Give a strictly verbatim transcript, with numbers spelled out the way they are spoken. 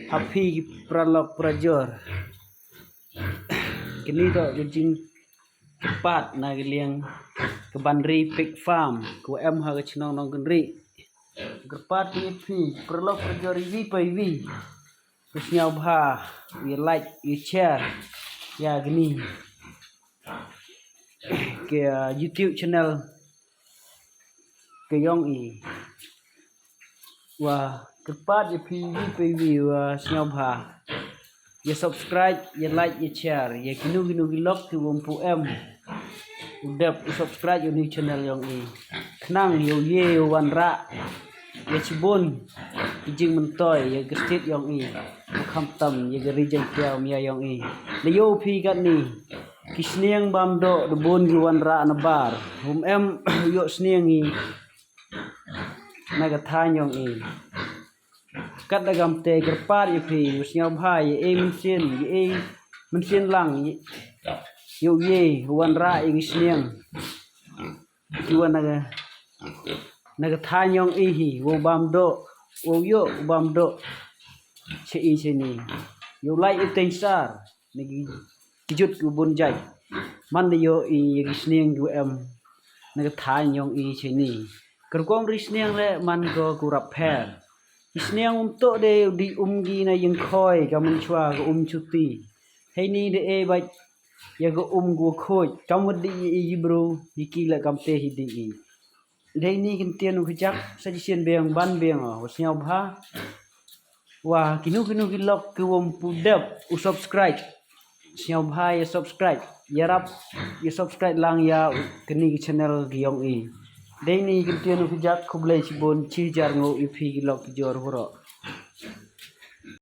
Ha phi ki paralok parajor. Kini toh ka jingkyrpad na ka liang ka Banri Pig Farm ka wa em ha ka chnong Nongkynrih. Kyrpad ïa phi paralok parajor iwi pa iwi. Sngewbha ïa like ïa share ïa kini ka YouTube channel ka yong i. Wa kyrpad ïa phi iwi pa iwi wa sngewbha ïa subscribe, ïa like, ïa share ïa kino kino ki lok ki wym pu em u dep u subscribe ïa u new channel yong i. Khnang ïa u ye u wanrah ïa shibun ki jingmyntoi ïa ka state yong i, khamtam ïa ka region Jaiñtia yong i. La ïoh phi katni ki sniang bam doh da bun ki wanrah na bar. Wym em ïoh sniang i na ka thaiñ yong i. Kat da kam te kyrpad ïa phi u sngewbha ïa ei mynsiem ïa ei mynsiem lang ïa u ye u wanrah ïa ki sniang. Ki wan na ka na ka thaiñ yong i hi u bam doh u ïoh u bam doh. Che i che ni ïa u lai i teng sar. Na ki jut u bun jait man da ïoh i ïa ki sniang ki em na ka thaiñ yong i che ni. Kyrkong ri sniang le man ko ku rap pher. Ki sniang um toh de u di um gi na ïing khoi ka man chwa ka um chuti. Hei ni de e bait ïa ka um gu khoi kam wad di i i bru hi ki le kam te hi di i. Dei ni kin tien u khijak sa ji sien beng ban beng o sngewbha. Wa kino kino ki lok ki wym pu dep u subscribe. Sngewbha ïa subscribe ïa rap ïa subscribe lang ïa kini ki channel ki yong i. Dei ni kin tien u khijak khublei chibun chi jar ngo i phi ki lok ki jor huro.